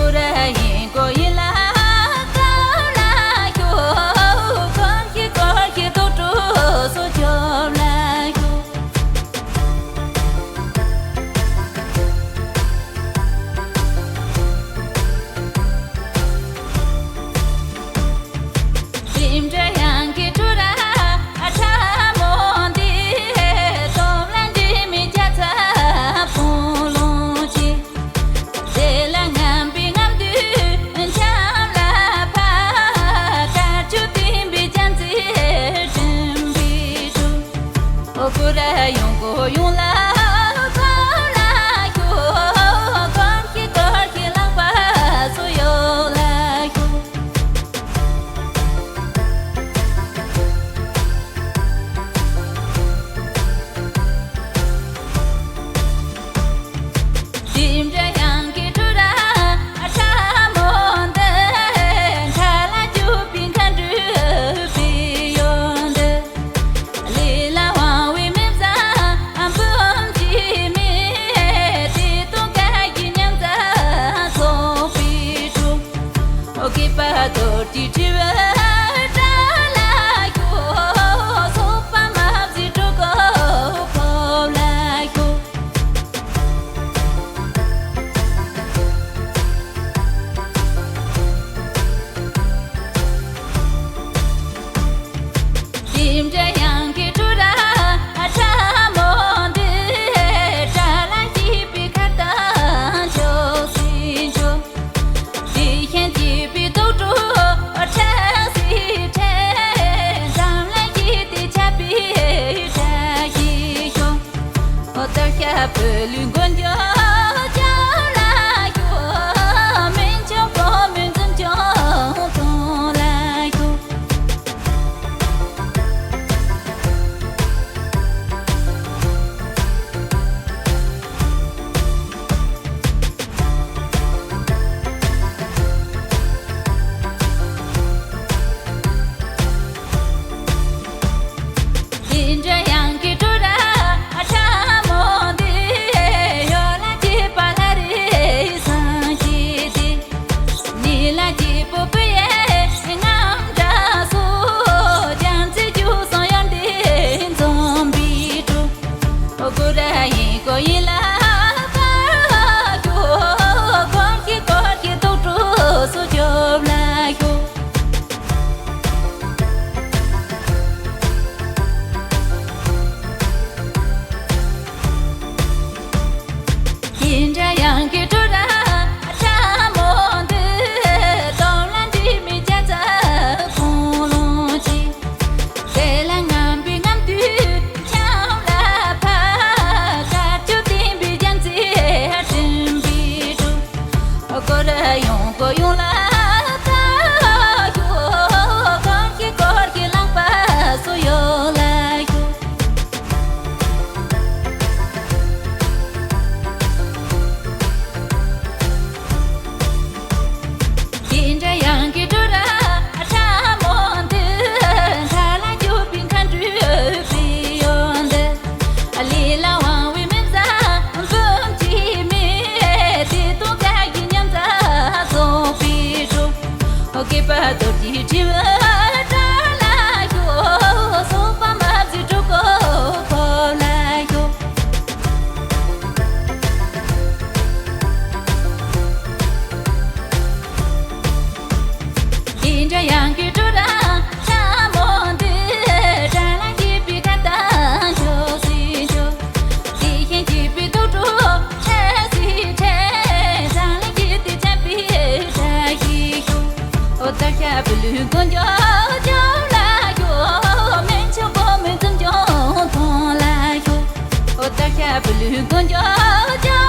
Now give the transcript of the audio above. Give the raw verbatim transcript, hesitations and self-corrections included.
ཀུ་ར་ཡིན་ཀོ་ཡིན་ལ་ཀ་ལ་ཞོ། ཀོར་ཤི་ཀོར་ཤི་ཏོག་ཏོ་སོ་ཅོབ་ལ་ཞོ། ཤིམ་འདྲ་ཡང་གི་ཁྲུ་ར་ཨ་ཁྲ་མོ་འདི། སྟོབས་ལ་འདྲི་མི་ཅ་ཚ་ཕུང་ལུང་ཅི། དེ་ལ་ངམ་པའི་ངམ་དུས་འཆམ་ལ་ཕ། དཀར་ཆུ་བཏིང་པའི་ཅན་ཚེ་སྤྲིན་པའི་གྲུ། ཨོ་ཀུ་ར་ཡོང་གོ་ཡོང་ལ་ཀོ་ལ་ཞོ། ཀོར་ཤི་ཀོར་ཤི་ལག་པ་སོ་ཡོ་ལ་ཞོ། ཤིམ་འདྲ་ཡང་གི་ཁྲུ་ར་ཨ་ཁྲ་མོ་འདི། མཁའ་ལ་རྒྱུག་པའི་མཁའ་འགྲོའི་བེ་ཡོ་འདི། ལས་ལ་དབང་བའི་མི་བཟང་འབུམ་གྱི་མི། དེ་དང་བཀའ་བརྒྱུད་མཉམ་བརྩེ་ཚོགས་པའི་གྲུ། ཨོ་ཀེ་པ་དོ་ཏི་ཏི་བ་ཏྲ་ལ་ཞོ། སོག་པ་མ་བཟི་ཏྲོ་ཀོ་ཕོ་ལ་ཞོ། ཤིམ་འདྲ་ཡང་གི་ཁྲུ་ར་ཨ་ཁྲ་མོ་འདི། དགྲ་ལ་སྐྱིད་པའི་ཁ་ཏ་འཇོག་སི་འཇོག་དེ་བཞིན་སྐྱིད་པའི་དུག་སྦྲུལ་ཁྲ་སི་ཁྲ། འཛམ་གླིང་སྐྱིད་དེ་ཆགས་པའི་བཀྲ་ཤིས་ཤོག་ཨོ་ཏར་ཤ་བོད་ལུས་མགོན་སྐྱོབ་ལ་ཞོ། སྨན་ལྗོངས་བོད་མི་འཛིན་སྐྱོང་ཐོང་ལ་ཞོ། ཤིམ་འདྲ་ཡང་གི་ཁྲུ་ར་ཨ་ཁྲ་མོ་འདི། ཡོ་ལ་སྐྱིད་པ་ལ་རེ་སང་སྐྱིད་དེ། ནི་ལ་སྐྱིད་པོ་པུ་ཡེ་རྔམ་འདྲ་སོ། རྒྱ་མཚོའི་རྒྱུ་སོང་ཡོན་ཏན་འཛོམས་པའི་གྲུ། ཨོ་ཀུ་ར་ཡིན་ཀོ་ཡིན་ལ་ཀ་ཞོ། ཀོར་ཤི་ཀོར་ཤི་ཏོག་ཏོ་སོ་ཅོབ་ལ་ཞོ། ཤིམ་འདྲ་ཡང་གི་ཁྲུ་ར་ཨ་ཁྲ་མོ་འདི། སྟོབས་ལ་འདྲི་མི་ཅ་ཚ་ཁོང་ལོང་ཅི། དེ་ལ་ངམ་པའི་ངམ་དུས་འཆམ་ལ་ཕ། དཀར་ཆུ་བཏིང་པའི་རྒྱ་མཚོའི་སྤྲིན་པའི་གྲུ། ཀོ་ར་ཡོང་ཀོ་ཡོང་ལ་ཀ་ཞོ། ཀོར་ཤི་ཀོར་ཤི་ལག་པ་སོ་ཡོ་ལ་ཞོ། ཤིམ་འདྲ་ཡང་གི་ཁྲུ་ར་ཨ་ཁྲ་མོ་འདི། མཁའ་ལ་རྒྱུག་པའི་མཁའ་འགྲོའི་བེ་ཡོ་འདི། ལས་ལ་དབང་བའི་མི་བཟང་འབུམ་གྱི་མི། དེ་དང་བཀའ་བརྒྱུད་མཉམ་བརྩེ་ཚོགས་པའི་གྲུ། ཨོ་ཀེ་པ་དོ་ཏི་ཏི་བ་ཏྲ་ལ་ཞོ། སོག་པ་མ་བཟི་ཏྲོ་ཀོ་ཕོ་ལ་ཞོ། ཤིམ་འདྲ་ཡང་གི་ཁྲུ་ར་ཁྲ་མོ་འདི། དགྲ་ལ་སྐྱིད་པའི་ཁ་ཏ་འཇོག་སི་འཇོག་དེ་བཞིན་སྐྱིད་པའི་དུག་སྦྲུལ་ཁྲ་སི་ཁྲ། འཛམ་གླིང་སྐྱིད་དེ་ཆགས་པའི་བཀྲ་ཤིས་ཤོག་ཨོ་ཏར་ཤ་བོད་ལུས་མགོན་སྐྱོབ་སྐྱོབ་ལ་ཞོ། སྨན་ལྗོངས་བོད་མི་འཛིན་སྐྱོང་ཐོང་ལ་ཞོ། ཨོ་ཏར་ཤ་བོད་ལུས་མགོན་སྐྱོབ་སྐྱོབ།